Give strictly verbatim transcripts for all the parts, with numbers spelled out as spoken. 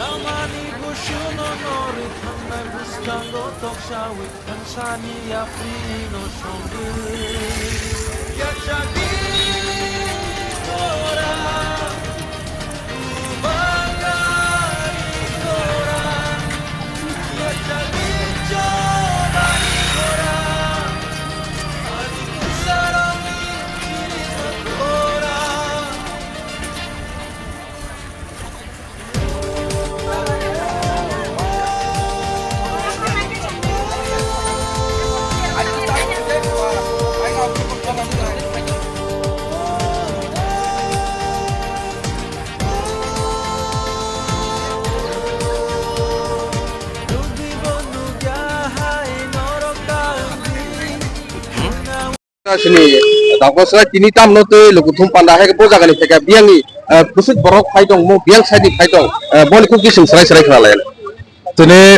Lamani gusuno nori thangnai bwskango toksawi thangsani yaprino songwi. Yachagni tora, kubangani tora, yachagni chobani tora, ani kusaroni chirima tora. Sini, dakbo swnai tini tamno tei lukuthum panda hai bo jagani phaikha biyangni, eh, bwswk borok phai tong mo biyang side ni phai tong, eh, boni kok bising srai srai khna lai. Tini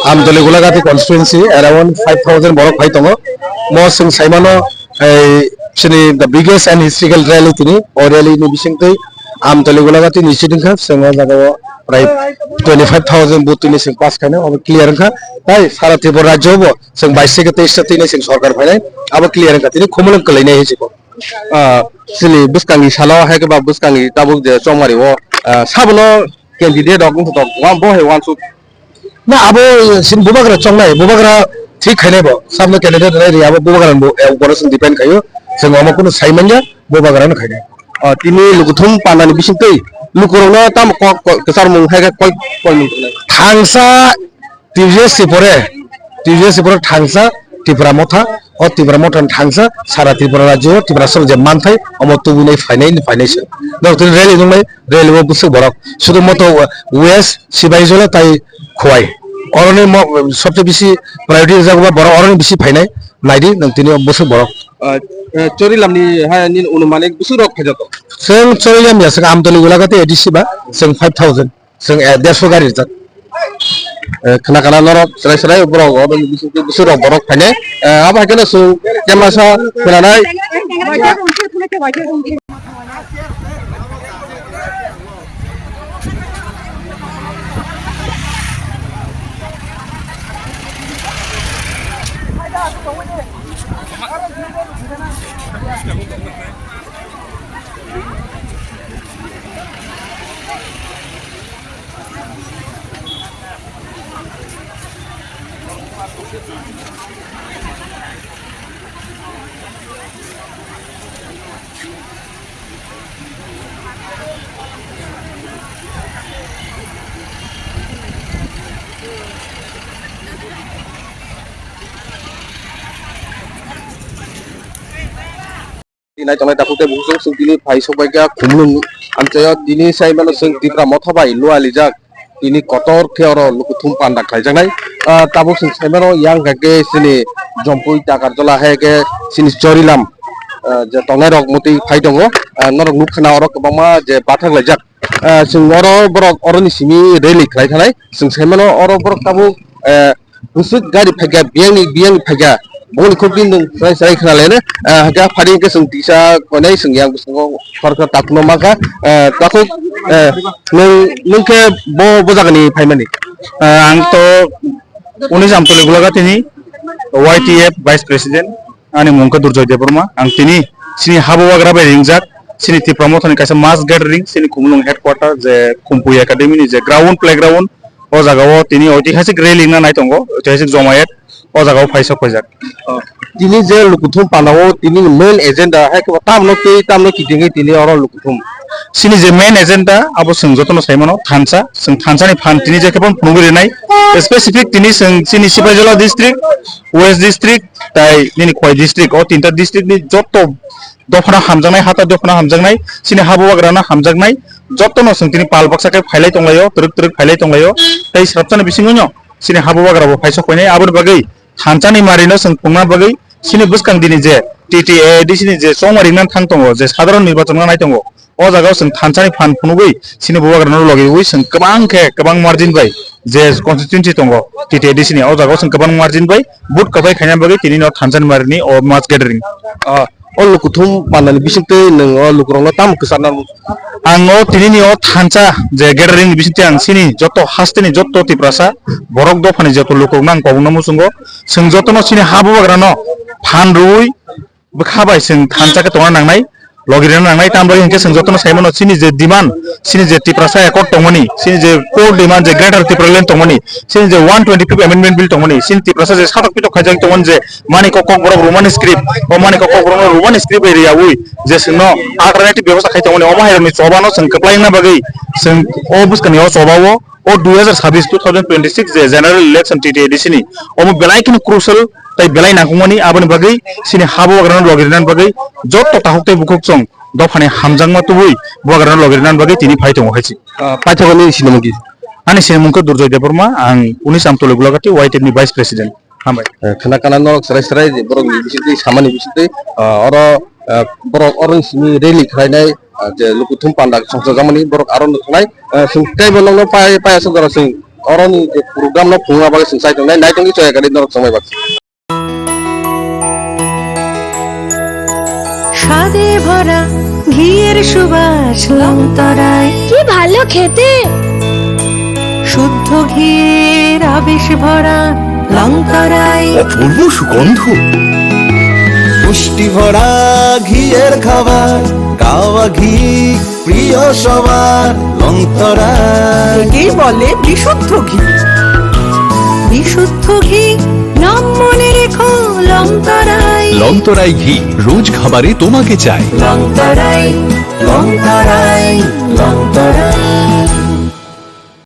Amtoli Gulagati constituency around five thousand borok phai tongo. Mo swng saimano, eh, sini the biggest and historical rally tini, o rally ni bising twi Amtoli Gulagati ni siding kha swng o jaga o prai twenty five thousand vote tini swng pass khaina, obo clear wngkha. Tai sara Tripura rajyo bo Chwng bais se teis ta tini chwng sorkar phainai, abo clear wngkha, tini khumulwng kwlainai hinwi siko. Ah, chini bwskangni salo hai khe ba bwskangni tabuk je chongmari o, ah, sabono candidate rok wngkha tok, wa-, bo hai wansuk. Na, abo, eh, chini bubagra chongnai, bubagra thik khainai bo, sabono candidate rwnai rwya abo bubagra bo, eh, ugoro chwng depend khaio, chwng omo kunu sai manya, bubagra no khainai. Ah, tini lukuthum pandani bisingtwi lukurokno tamo kok, kok, kwcharmung hai khe koi, koi mung tongnai. Thangsa T V S C pore, T V S C pore thangsa Tipra Motha, o Tipra Motha ni thangsa sara Tripura rajyo o Tiprasa rok je manthai omo tubui nai phainai ni phainai se. Norok tini rally nungnai, rally o bwswk borok. Sudu moto West, Sibaijala tai Khowai. Oroni mo, sobse bisi priority rijak ba borok oroni bisi phainai, naidi nwng tini o bwswk borok. Ah, eh, Chorilamni hai nini unumanik bwswk rok phaijato? Chwng Chorilam ya, chwng Amtoli Gulagati A D C ba, chwng five thousand. Chwng, eh, derso gari rijak. Eh, khna khna norok chwrai chwrai borok, abo ni bisingtwi bwswk rok borok phainai. Eh, abo hai kheno chwng kemasa khwnanai. Tini nai tongnai takhuk tei bukhuk chwng tini phai sok bai kha Khumulwng amchaio. Tini sai mano chwng Tipra Motha bai lualijak. Tini kotor khe oro lukuthum panda khlaijaknai. Ah, tabuk chwng sai mano yang kha khe chini Jompui Takarjala hai khe chini Chorilam, ah, je tongnai rok mwtwi phai tongo. Ah, norok nuk khna oro kwbangma je bathak laijak. Ah, chwng oro borok oroni simi rally khlai thanai. Chwng sai mano oro borok tabuk, eh, bwswk gari phaikha, biyangni, biyangni phaikha. Boni khuk din nwng chwrai chwrai khna laina, ah, hakhe phari hwnkhe chwng tisa koinai chwng yang bwskango khoroksa takhukno mankha, ah, takhuk, ah, nwng, nwng khe bo, bo jagani phaimani? Ah, ang to Unis Amtoli Gulagati ni Y T F Vice President, ani mung khe Durjoy Debbarma. Ang tini chini habubagra bai ringjak, chini Tipra Mothani kaisa mass gathering, chini Khumulwng headquarter je Khumpui Academy ni je ground, playground, o jaga o tini oitihasik rally wngna nai tongo, oitihasik jomayat o jaga o phaisok paijak. Oh. Tini je lukuthum panda o tini main agenda hai khe tamno tei tamno kitingwi tini oro lukuthum. Chini je main agenda abo chwng jotono sai mano thansa, chwng thansa ni phan tini je khe phano phunugwi rinai. Specific tini chwng chini Sipaijala district, West district, tai nini Khowai district, o tinta district ni joto dophano hamjaknai, hata dophano hamjaknai, chini habubagrano hamjaknai, jotono chwng tini pal baksa khe phailai tonglaio, twrwk twrwk phailai tonglaio, tei swrapsani bisingo no chini habubagrabo phaisok phainai. Aboni bagwi thansani marino chwng phungna bagwi chini bwskang dini je T T A A D C ni je chongmari wngna thang tongo, je sadharon nirbachon wngna nai tongo, O jaga o chwng thansa ni phan phunugwi chini bubagra no logi wi chwng kwbang khe kwbang margin bai je constituency tongo T T A D C ni, o jaga o chwng kwbang margin bai vote kwbai khaina bagwi tini no thansa ni mari ni o mass gathering. Ah, o lukuthum panda ni bisingtwi nwng o lukurok no tamo kwcharna? Ang o tini ni o thansa je gathering ni bisingtwi ang chini joto haste ni joto Tiprasa borok dopha ni joto lukurok no ang kobong no muchungo, chwng joto no chini ha bubagra no phan rwui bwkha bai chwng thansa khe tongna nangnai, logi rwna nangnai, tamni bagwi hinkhe chwng jotono sai mano, chini je demand, chini je Tiprasa accord tongmani, chini je core demand je Greater Tipraland tongmani, chini je one twenty-fifth Amendment Bill tongmani, chini Tiprasa je satok pitok khaijak tongmani je Manikya Kokborok Roman script, o Manikya Kokborok no Roman script bai riyaui je chwngno alternative bebostha khai tongmani, omo hairokni chobano chwng kwplai wngna bagwi chwng o bwskangni o chobao o dui hazar sabis, two thousand twenty-six je general election T T A D C ni, omo belai kheno crucial tei belai nangkukmani, aboni bagwi chini ha bubagrano logi rinani bagwi joto takhuk tei bukhuk chwng dophani hamjakma tubui bubagrano logi rinani bagwi tini phai tongo hai se. Ah, paithakgwi nini sinimung ki? Ani sinimung khe Durjoy Debbarma, ang Unis Amtoli Golagati Y T F ni Vice President. Hambai. Eh, khna kana norok serai serai borok ni bisingtwi samani bisingtwi, ah, oro, ah, borok oro simi rally khlainai, ah, je lukuthum panda songchajak mani borok aro no thangnai, ah, chwng teibo nokno pai pai aswk jora chwng oro ni je program no phunukna bagwi chwng chai tongnai, naitongwi chaya kari norok chongmai baksa. স্বাদে ভরা ঘিয়ের সুবাস লংতরায়। কি ভালো খেতে! শুদ্ধ ঘিয়ের আবেশ ভরা লংতরায়। অপূর্ব সুগন্ধ। পুষ্টি ভরা ঘিয়ের খাবার, গাওয়া ঘি প্রিয় সবার, লংতরায়। একেই বলে বিশুদ্ধ ঘি। বিশুদ্ধ ঘি, নাম মনে রেখো, লংতরায়। লংতরায় ঘি, রোজ খাবারে তোমাকে চাই। লংতরায়, লংতরায়।